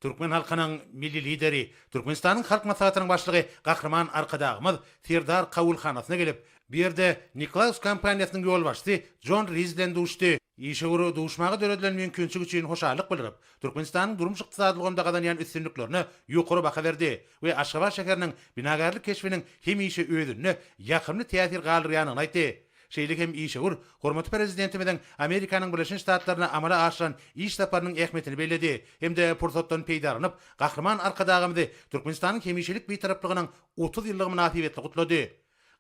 Türkmen halkynyň Milli Lideri, Türkmenistanyň Halk Maslahatynyň Başlygy Gahryman Arkadagymyz Serdar kabulhanasyna gelip, bu ýerde Niklaus kompaniýasynyň ýolbaşçysy Jon Riz bilen duşdy. Işewür duşmaga döredilen mümkinçilik üçin hoşallyk bildirip, Türkmenistanyň durmuş-ykdysady ulgamda gazanýan üstünliklerine ýokary baha berdi we Aşgabat şäheriniň binagärlik keşbiniň hemişe özünde ýakymly täsir galdyrýandygyny aýtdy. Şeýle hem işewür hormatly Prezidentimiziň Amerikanyň Birleşen Ştatlaryna amala aşyran iş saparynyň ähmiýetini belledi hem-de pursatdan peýdalanyp, Gahryman Arkadagymyzy Türkmenistanyň hemişelik Bitaraplygynyň 30 ýyllygy mynasybetli gutlady.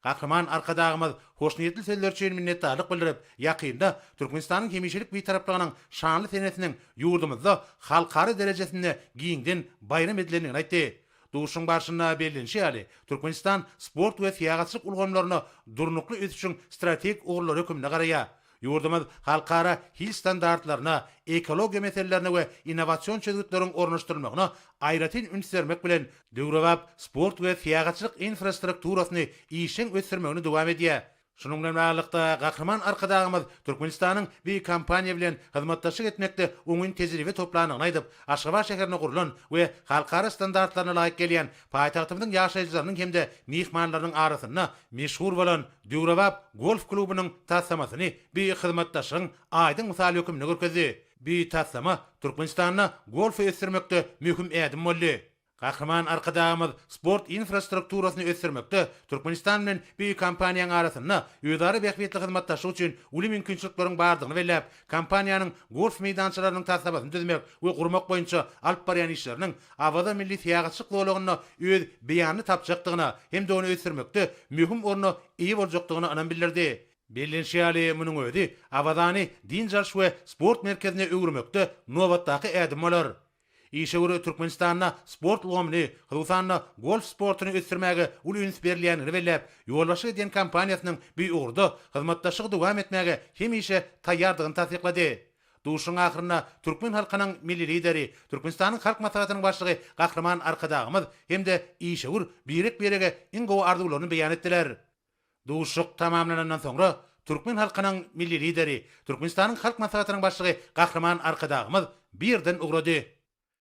Gahryman Arkadagymyz hoşniýetli sözler üçin minnetdarlyk bildirip, ýakynda Türkmenistanyň hemişelik Bitaraplygynyň şanly senesiniň ýurdumyzda halkara derejesinde giňden baýram edilendigini aýtdy. Duşuşygyň barşynda bellenişi ýaly, Türkmenistan sport we syýahatçylyk ulgamlaryna durnukly ösüşiň strategik ugurlary hökmünde garaýar. Ýurdumyz halkara hil standartlaryna, ekologiýa meselelerine we innowasion çözgütleriň ornaşdyrylmagyna aýratyn üns bermek bilen, döwrebap sport we syýahatçylyk infrastrukturasyny işjeň ösdürmegini dowam edýär. Şunuň bilen baglylykda, Gahryman Arkadagymyz Türkmenistanyň bu kompaniýa bilen hyzmatdaşlyk etmekde oňyn tejribe toplandygyny aýdyp, Aşgabat şäherinde gurlan we halkara standartlaryna laýyk gelýän paýtagtymyzyň ýaşaýjylarynyň hem-de myhmanlarynyň arasynda meşhur bolan döwrebap golf klubunyň taslamasyny bu hyzmatdaşlygyň aýdyň mysaly hökmünde görkezdi. Bu taslama Türkmenistanda golfy ösdürmekde möhüm ädim boldy. Gahryman Arkadagymyz sport infrastrukturasyny ösdürmekde Türkmenistan bilen bu kompaniýanyň arasynda özara bähbitli hyzmatdaşlyk üçin uly mümkinçilikleriň bardygyny belläp, kompaniýanyň golf meýdançalarynyň taslamasyny düzmek we gurmak boýunça alyp barýan işleriniň Awaza milli syýahatçylyk zolagynda öz beýanyny tapjakdygyna hem-de ony ösdürmekde möhüm orna eýe boljakdygyna ynam bildirdi. Bellenişi ýaly, munuň özi Awazany dynç alyş we sport merkezine öwürmekde nobatdaky ädim bolar. Işewür Türkmenistanda sport ulgamyny, hususan-da, golf sportuny ösdürmäge uly üns berilýändigini belläp, ýolbaşçylyk edýän kompaniýasynyň bu ugurda hyzmatdaşlygy dowam etmäge hemişe taýýardygyny tassyklady. Duşuşygyň ahyrynda türkmen halkynyň Milli Lideri, Türkmenistanyň Halk Maslahatynyň Başlygy Gahryman Arkadagymyz hem-de işewür birek-birege iň gowy arzuwlaryny beýan etdiler. Duşuşyk tamamlanandan soňra, türkmen halkynyň Milli Lideri, Türkmenistanyň Halk Maslahatynyň Başlygy Gahryman Arkadagymyz bu ýerden ugrady.